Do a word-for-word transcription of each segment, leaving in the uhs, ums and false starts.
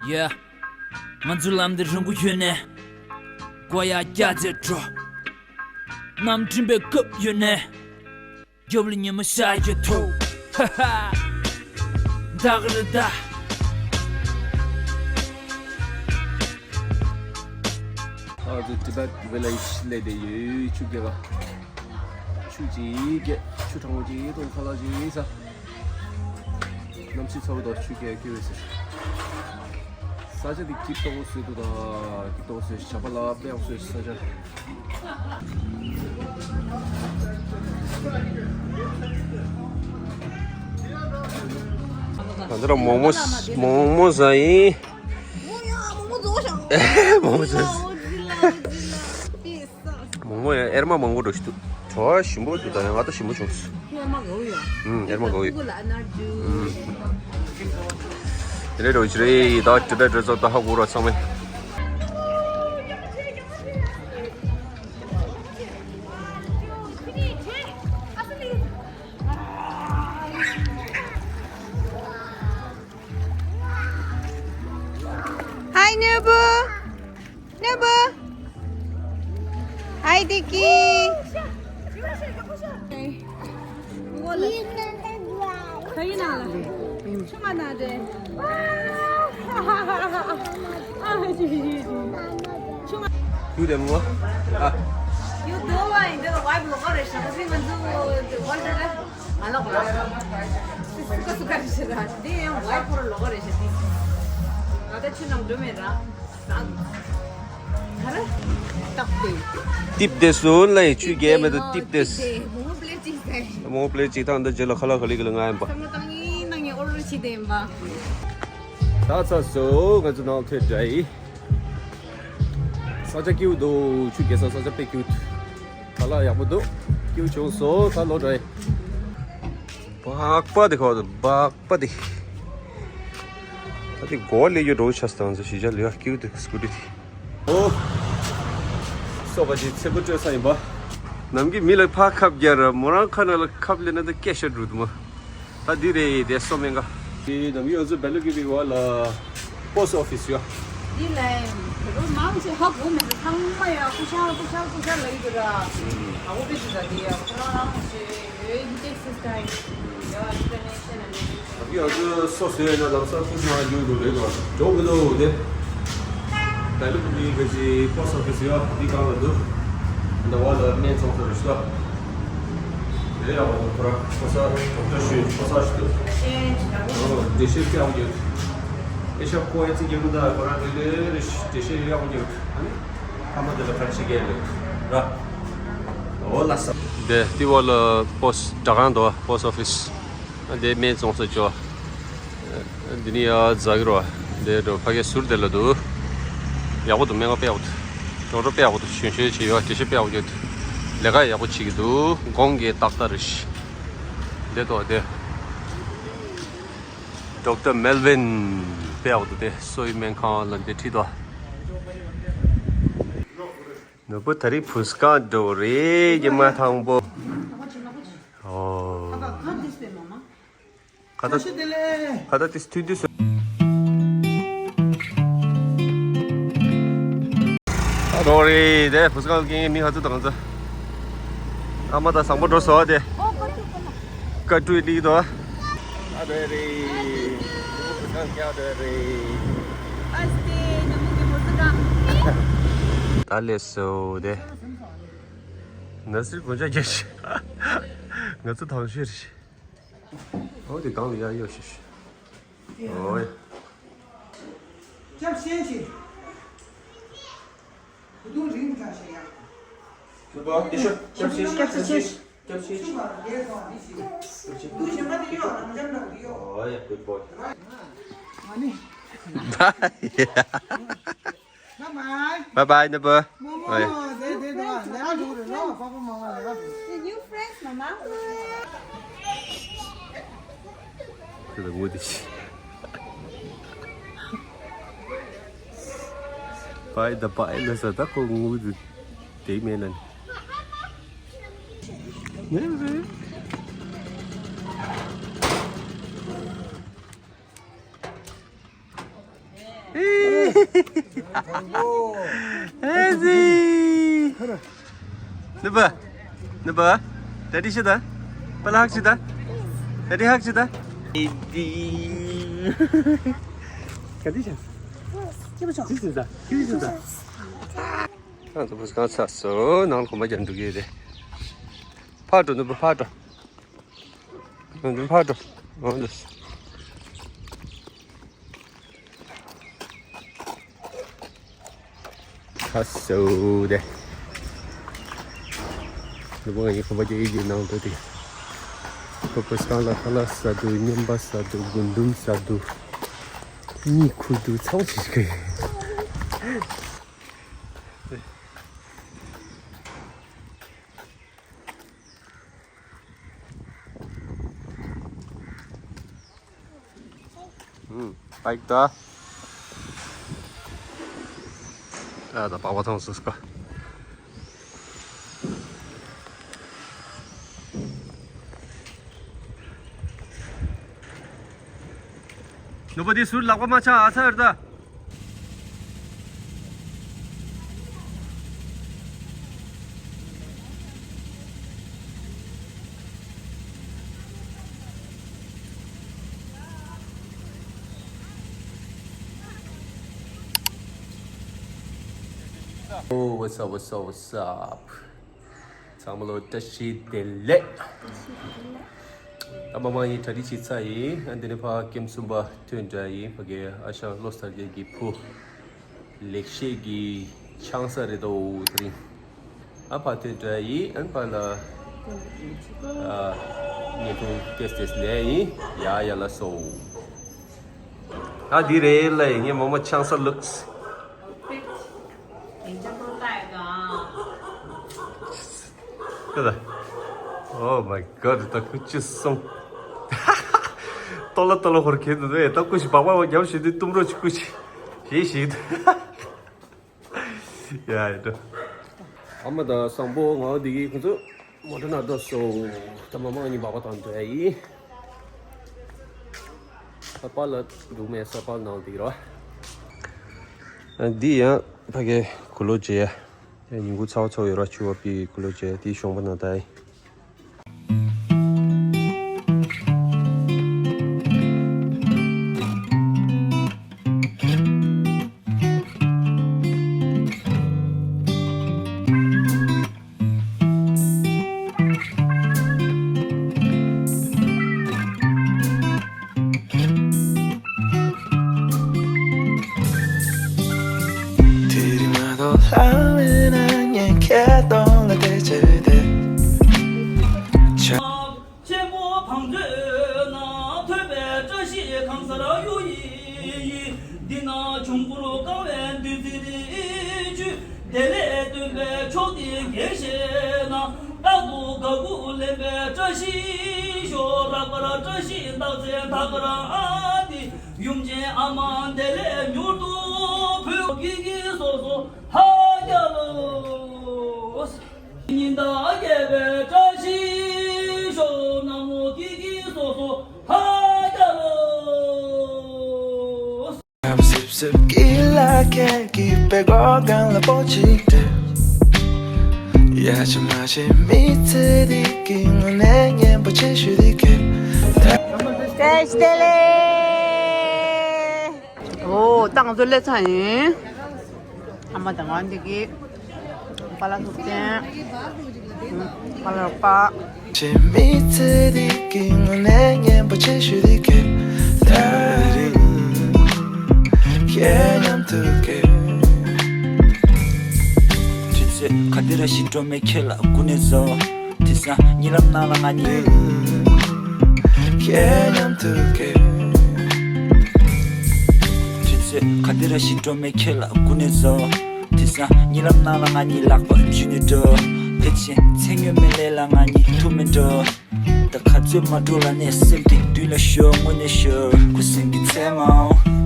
Yeah. ང་ཚོའི་ལམ་འདི་རིང་པོ་ཡོད་ནས། མགོ་ཡར་བཀྱག་བྱས་འགྲོ། གནམ་གྲིམ་པའི་སྐབས་ཡོད་ནས། རྒྱབ་ལ་ཉི་མ་ཤར་གྱི་ཐོག་ཧ་ཧ། ད་ག་རེ་ད། ཨ་ཙི་Tibet Village སླེབས་བསྡད་ཡོད། ཆུ་རྐྱལ་པ། ཆུ་ཅིག་རྐྱལ། ཆུ་གྲང་མོ་ཅིག་འཐུང་། ཁ་ལག་ཅིག་ཟ། གནམ་གཤིས་ཚ་པོ་དང་ཆུ་རྐྱལ་སྐྱིད་པོ་ཟེར། ས་ཆ་འདི་སྐྱིད་ཏོག་ཙམ་བཟོས་འདུག་ད། སྐྱིད་ཏོག་ཙམ་བཟོས། ཞབས་པ་ལ་དཔེ་ཡག་པོ་བཟོས། ས་ཆ། ད་ལྟ་ར་མོག་མོག་མོག་མོག་ཟ་ཡིན། མོག་མོག་ཟ། མོག་མོག་ཡང་ཨེར་མ་མང་པོ་འགྲོ་ཞིག་འདུག་བྲོ་བ་ཞིམ་པོ་འདུག་ད་ཡང་ང་ད་ཞིམ་པོ་བྱུང་སོང་། ཨེར་མ་གོ་ཡོད། ཨུམ། ཨེར་མ་གོ་ཡོད། ཨུམ། དེ་ནས་འགྲོ་ཞིག་རེད། ད་དེ་འདྲ་འདྲ་ཚོ་ད་ཧ་གོ་ར་ཚང་མས། Hi, Nubu. Nubu. Hi, Diki. You them what? Ah. You do what? You do the wife look at it. She doesn't even do the wife. ང་ལོག་ལ། སུ་ག་སུ་ག་རེ་བྱེད་ར། འདི་ཡང་ཝའི་ཕོར་ལོག་རེ་བྱེད་དེ། ང་ད་ཆུ་ནང་འགྲོ་མེད་ར། ད་ར། སྟབས་བདེ། ཏིབ་བདེ་སོང་ལ་ཡི་ཆུ་རྐྱལ་མེད་དུ་ཏིབ་བདེ། མོ་པླེ་ཅིག་ཟེར། མོ་པླེ་ཅིག་དང་འདི་རྗེས་ལ་ཁ་ལག་ག་ལི་ག་ལི་ང་ཡིན་པ། ད་ཚར་སོང་། ང་ཚོ་ནང་ཐོན་འདྲ་ཡི། ས་ཆ་སྐྱིད་པོ་འདུག་ཆུ་རྐྱལ་ས་ས་ཆ་དཔེ་སྐྱིད་པོ་འདུག་ཁ་ལག་ཡག་པོ་འདུག་སྐྱིད་པོ་བྱུང་སོང་། ད་ལོག་འགྲོ་ཡི། སྦག་སྦག་དེ་ཁོ་སྦག་སྦག་དེ། ད་དེ་གོ་ལེ་ཡོད་འགྲོ་ཆ་སྟངས་ཚོ་ཞིག་ཆ་ལེ་སྐྱིད་པོ་འདུག་སྐུ་ཊི་དེ། ཨོ། སོ་པ་ཅིག་ཚེ་པོ་སྤྲོད་ས་ཡིན་པ། ནམ་གྱི་མི་ལ་ཕར་ཁབ་རྒྱག་ར་མོ་རང་ཁ་ན་ལ་ཁབ་ལེན་ན་ད་སྐད་ཤ་འགྲོ་འདུག་མ། ད་འདི་རེད་དེ་སོ་སྨན་ཁང་། དེ་ནམ་ཡོད་ཚོད་བེ་ལུ་གི་བི་བ་ལ་པོ་སི་ཊི་ཨོ་ཕི་སི་ཡོད། འདི་ལ་རོ་མང་ཆེ་ཧ་གོ་མེད། ཚང་མ་ཡ་ཀུ་ཤ་ཀུ་ཤ་ཀུ་ཤ་ལ་ཡི་དུ་ར། ཨ་བོ་པེ་ཅི་ད་དེ་ཡ་ཁོ་རང་རང་ཆེ་ཡོད་ཡི་ཏེ་སིས་ཀ་ཡི། ཡ་ཨིན་ཊར་ནེ་ཤ་ནལ་ནི། ཡ་ཚོ་སོ་སོའི་ན་ལམ་སང་ཀུ་ཤ་ཡོད་དུ་རེད་དོ། འགྲོ་གི་འདུག་དེ། བེ་ལུ་གི་བི་གི་ཅི་པོ་སི་ཊི་ཨོ་ཕི་སི་ཡོད། འདི་གང་ལ་འདུག་འདི་བ་ལ་སྨན་ཚོང་ཚོ་རེ་ཤ། དེ་ཡག་པོ་འདུག་ཁོ་ར་ཕོ་གསར་ཌོག་ཊར་ཞུས་ཕོ་གསར་ཞིག་འདུག་འགྲེལ་བཤད་རྒྱག་རྒྱུ། ཨེ་ཤ་ཁོ་ཨེ་ཙི་རྒྱག་རྒྱུ་ད་ཁོ་ར་དེ་ལས་རེ་འགྲེལ་བཤད་ཡག་པོ་རྒྱག་ཨ་ནི་ཁ་མ་དེ་ལ་ཕར་ཕྱི་རྒྱལ་ལེགས་ར། འོ་ལ་ས། དེ་ཏི་བ་ལ་པོ་སི་ཊི་ཌག་ཁང་འདུག་པོ་སི་ཊི་ཨོ་ཕི་སི། དེ་སྨན་བཙོང་ས་ཅོ། འདི་ནི་ཡ་ཛ་གི་རོ། དེ་འགྲོ་ཕ་གའི་ཟུར་དེ་ལ་འདུག་ཡག་པོ་འདུག་སྨན་ཁང་དཔེ་ཡག་པོ་འདུག་ཌོག་ཊར་དཔེ་ཡག་པོ་འདུག་གཞོན་གཞོན་བྱེད་ཡོད། འགྲེལ་བཤད་དཔེ་ཡག་པོ་བརྗོད་འདུག་ལས་ཀ་ཡག་པོ་བྱེད་ཀྱི་འདུག་གོང་གི་ཏག་ཏག་རེད། དེ་ཏོ་དེ། ཌོག་ཊར་མེལ་ཝིན། དཔེ་ཡག་པོ་འདུག་དེ་སོ་ཡི་སྨན་ཁང་ལ་འདི་ཁྲིད་དོ། ནོར་བུ་ད་རེས་བུ་སྐང་འགྲོ་རེད་ཀྱི་མ་དང་པོ། ཨོ། ཁ་ད་ཁ་ད་ཏིས་ཐུ་ཏིས། ཨ་རོ་རེ་དེ་བུ་སྐང་གི་མི་ཧ་ཚུ་དང་ཚ། ཨ་མ་ད་བཟང་པོ་འགྲོ་སོ་དེ། ཀ་ཏུའི་ལི་དོ། ཨ་རོ་རེ། བུ་སྐང་གི་ཨ་རོ་རེ། ཨ་སྟེ་ནམ་གི་བུ་སྐང་། ད་ལས་སོ་དེ། ན་སིར་གོན་ཆ་རྒྱ་ཤི། ང་ཚོ་ཐང་ཤེར་ཤི། ཨོ་དེ་གང་ལ་ཡ་ཡོ་ཤི་ཤི། ཨོ་ཡ། ཅབ་ཤེས་ཤི། བུ་དུང་རིང་ཚ་ཤི་ཡ། ཤི་པ་དེ་ཤི། ཅབ་ཤེས་ཤི། ཅབ་ཤེས་ཤི། ཅབ་ཤེས་ཤི། བུ་དུང་ཞེ་མ་དེ་ཡོ་རང་ཅབ་ན་དེ་ཡོ། ཨོ་ཡ་གུད་བོ་ཡ། ཨ་ནི། Bye bye. Bye bye, ནུ་བོ། Hey. The new friends, mama. Bye, the bye. ལ་ས་ད་ཁོ་ངུ་དུ་དེ་མེད་ན་ནི། ནེ་རེ། ཨེ། ཨེ་ཟི། ནུ་བ། ནུ་བ། ད་ཏི་ཤི་ད། པ་ལ་ཧག་ཤི་ད། ད་ཏི་ཧག་ཤི་ད། ཨེ་ཟི། ག་ཏི་ཤ། ཁྱི་པ་ཆོ། ཅི་ཟིན་ད། ཁྱི་པ་ཟིན་ད། ང་ཚོ་བུ་སྒང་ཚ་སོ་ནང་ལ་གོམ་པ་རྒྱག་འགྲོ་གི་རེད། ཕར་འགྲོ་ནུ་བ་ཕར་འགྲོ། ནུ་བ་ཕར་འགྲོ། འོ་འདུག་ཁ་སོ་དེ། ལུས་པོ་ཡི་ཁོ་པ་ཀྱི་ཨི་ཀྱི་ནང་དུ་དེ། ཁོ་པ་སྐང་ལ་ཁ་ལག་ཟ་འདུག་རྔན་པ་ཟ་འདུག་རྒུན་འབྲུམ་ཟ་འདུག་གཉིད་ཁུག་འདུག་ཚང་ཞིག་གི། ཨུམ། པའིག་ད། ཨ་ད་པགས་པ་ཐོང་སོང་ཀ། ནུ་བ་འདི་ཟུར་ལག་པ་མ་ཆག་ཨ་ཚ་ཡོད་ད། Oh, what's up, what's up, what's up? ཚང་མ་ལོ་བཀྲ་ཤིས་བདེ་ལེགས། ད་མ་མ་ཡིན་གྲ་སྒྲིག་བྱེད་ཚར་ཡིན། ཨ་འདི་ནས་ཕར་ཀེམ་གསུམ་པ་ཐོན་འདྲ་ཡིན། ཕ་གི་ཨ་ཞང་བློ་གསར་རྒྱལ་གྱི་བུ། ལེགས་བཤད་ཀྱི་ཆང་ས་རེད་དོ་དེ་རིང་། ཨ་ཕར་ཐོན་འདྲ་ཡིན། ཨན་ཕར་ལ་ཨ་བརྙན་ཐུང་ཏེས་ཏེས་ལས་ཡིན། ཡ་ཡ་ལ་སོ། ཨ་འདི་རེད་ལ་ཡིན། ངས་མོ་མོ་ཆང་ས་ལུགས། ཁྱོད་ད། Oh my god, ད་ཁུ་ཅི་སོང་། ཏོ་ལ་ཏོ་ལ་ཧོར་ཁེ་འདུག་ད་ད་ཁུ་ཅི་བག་བག་རྒྱབ་བྱེད་དུས་གཏུམ་རོགས་ཅི་ཁུ་ཅི། ཞེས་ཞིག་ཡ་ཡ་ད། ཨ་མ་ད་བཟང་པོ་ང་འདི་གི་ཁོ་ཚོ་མོ་ཊ་ནང་འགྲོ་སོང་། ད་མ་མང་གཉིས་བག་བག་དང་འགྲོ་ཡ་ཡིན། ས་པ་ལ་འདུག་མེད་ས་པ་ནང་འདི་ར། འདི་ཡང་ཕ་གི་གུ་ལོ་རྗེ། ཉིན་གུང་ཚ་བ་ཚ་བ་ཡོད་ར་ཆུ་བ་པི་གུ་ལོ་རྗེ་དེའི་གཞོང་པ་ན་ད་ཡིན། དེ་རིང་མ་གཏོགས་ལྷ་མེད་ན་ངས་ཁྱེད་གདོང་ལ་བལྟས་བྱས་བསྡད། ཆེན་པོ་བང་མཛོད་ན་ཐོད་པའི་བཀྲ་ཤིས་གང་སར་གཡོ་ཡི་ཡི། འདི་ན་འབྱུང་པོར་བསྐང་བའི་བདུད་རྩིའི་ཆུ། བདེ་ལེགས་སྟོན་པའི་མཆོག་འདི་རྒྱས་ཤེ་ན། རྟག་ཏུ་དགའ་མགུ་ལེན་པའི་བཀྲ་ཤིས་ཤོག་རག་པར་བཀྲ་ཤིས་རྟགས་མཚན་དག་པར་ཨ་ཏི། ཡུམ་ཆེན་ཨ་མ་བདེ་ལེགས་མྱུར་དུ་ཕུལ། ཀི་ཀི་སོ་སོ་ཧ་རྒྱ་ལོ། ཉི་ཟླ་རྒྱས་པའི་བཀྲ་ཤིས་ཤོག་ན་མོ་ཀི་ཀི་སོ་སོ་ཧ་རྒྱ་ལོ། སིབ་སིབ་ཀི་ལ་ཁད་ཀི་པེ་གོ་གང་ལ་པོ་ཅིག་ཏེ། ཡ་ཅི་མ་ཅི་མི་ཚེ་འདི་གི་ངོ་ནས་སྙན་པོ་ཆེ་ཞུ་འདི་གི། བཀྲ་ཤིས་བདེ་ལེགས། ཨོ་ད་ང་ཚོ་སླེབས་ཚར་ཡིན། ཨ་མ་དང་ང་འདི་གི་པ་ལགས་ཐུག་ཅན། པ་ལགས་པ། ཅི་མི་ཚེ་འདི་གི་ངོ་ནས་སྙན་པོ་ཆེ་ཞུ་འདི་གི། ད་རིང་ཁྱེད་མཉམ་དུ་གི། དུས་ཚོད་ག་དེ་ར་ཞིག་འགྲོ་མེད་ཁྱེད་ལ་སྐུ་ནས་བཟོ། དེང་སང་གཉིད་ལམ་ནང་ལ་ང་གཉིས། ཁྱེད་མཉམ་དུ་གི། དུས་ཚོད་ག་དེ་ར་ཞིག་འགྲོ་མེད་ཁྱེད་ལ་སྐུ་ནས་བཟོ། དེང་སང་གཉིད་ལམ་ནང་ལ་ང་གཉིས་ལག་པ་འཇུས་ནས་འགྲོ། ཕལ་ཆེར་མཚན་སྨྱོན་མེད་ལས་ལ་ང་གཉིས་ཐུག་མེད་འགྲོ། ད་ག་ཚོད་མ་འགྲོ་ལ་ནས་སེམས་གཏིང་མདུན་ལ་ཤོར་དངོས་གནས་ཤོར། ཁུ་སིམ་གྱི་མཚན་མོ་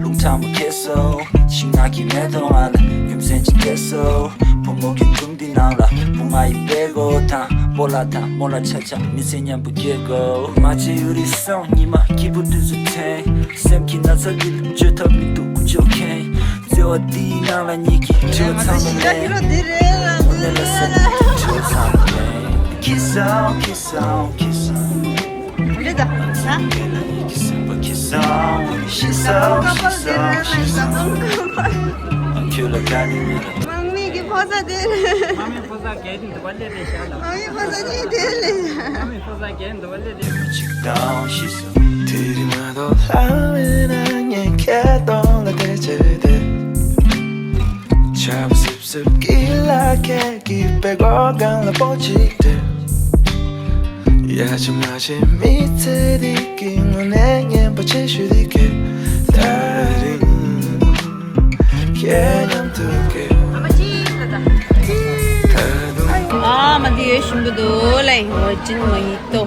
རླུང་ཁྲ་མོ་ཁྱེར་སོང་། ཤིང་ནགས་ཀྱི་མེ་ཏོག་ང་ལ་རྒྱུ་མཚན་ཅིག་སྤྲད་སོང་། བུ་མོ་གི་སྒྲུང་འདི་ནང་ལ་བུ་ང་ཡི་པད་གོ་དང་སྤོ་ལགས་དང་རྨོ་ལགས་ཆ་ཆ་མི་ཚེ་མཉམ་པོ་སྐྱེལ་དགོས། མ་བྱེད་ཡུ་རི་སོང་ཉི་མ་སྐྱིད་པོ་དུས་སུ་འཐེན། སེམས་ཀྱི་ན་ཚ་འདི་ལ་བཅོས་ཐབས་མི་འདུག་ཀུ་ཅོ་ཁེན། འོ་དེའི་ནང་ལ་ཉིད་ཀྱི་དྲི་བ་ཚང་མ་མེད། འོ་ནས་ལ་ས་ནི་དྲི་བ་ཚང་མ་མེད། ཁྱི་སང་ཁྱི་སང་ཁྱི་སང་། རེད་ད། ཧ། ཁྱི་སང་ཁྱི་སང་ཁྱི་སང་ཁྱི་སང་། ཁྱོད་ལ་དགའ་ནི་མེད་ལ། དམག་མི་གི་ཕོ་གསར་དེ་རེད། དམག་མི་ཕོ་གསར་གལ་ཏེ་འདི་བ་ལས་རེད་ཤག་ལ། དམག་མི་ཕོ་གསར་གྱི་དེ་ལས། དམག་མི་ཕོ་གསར་གལ་འདི་བ་ལས་རེད། ཅིག་དང་ཤི་སོང་། དེ་རིང་མ་གཏོགས་ལྷ་མེད་ན་ངས་ཁྱེད་གདོང་ལ་བལྟས་བྱས་ཏེ། ཆར་པ་སིབ་སིབ་ཀྱི་ལ་ཁད་ཀྱི་པད་གོག་སྒང་ལ་སྤོ་ཅིག་སྟེར། ཡ་ཆི་མ་ཆི་མི་ཚེ་འདི་གི་དངོས་གནས་སྙན་པ་ཆེ་ཤོས་འདི་གས། ད་རིང་ཁྱེད་མཉམ་དུ་གས། ད་དུང་ཨ་མ་འདི་ཡོད་ཞིམ་པོ་འདུག་ལེ། འོ་ཅིན་མ་ཡིད་དོ།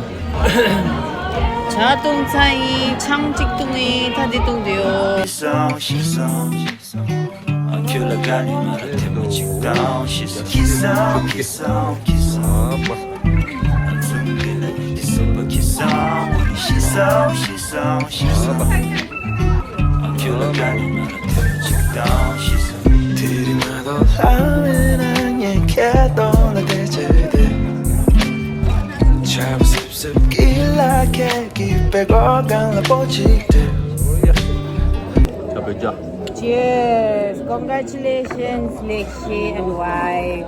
ཇ་བཏུང་ཚར་ཡིན། ཆང་གཅིག་བཏུང་ཡིན། ད་འདི་བཏུང་འདི་ཡོད། ཤི་སོང་ཤི་སོང་ཤི་སོང་། ཁྱོད་ལ་དགའ་ནི་མ་རེད་ཐེངས་མ་གཅིག་དང་ཤི་སོང་། ཁྱི་སང་ཁྱི་སང་ཁྱི་སང་། ཨ་ཚུང་གི་ལ་ཡི་གི་སུ་པ་ཁྱི་སང་། ཤི་སོང་ཤི་སོང་ཤི་སོང་། ཁྱོད་ལ་དགའ་ནི་མ་རེད་ཐེངས་མ་གཅིག་དང་ཤི་སོང་། དེ་རིང་མ་གཏོགས་ལྷ་མེད་ན་ངས་ཁྱེད་གདོང་ལ་བལྟས་བྱས་ཏེ། ཆར་པ་སིབ་སིབ་ཀྱི་ལ་ཁད་ཀྱི་པད་གོག་སྒང་ལ་སྤོ་ཅིག་སྟེར། Cheers! Congratulations, Lekshi and wife.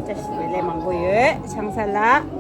ལས་མང་པོ་ཡོད། ཆང་ས་ལ།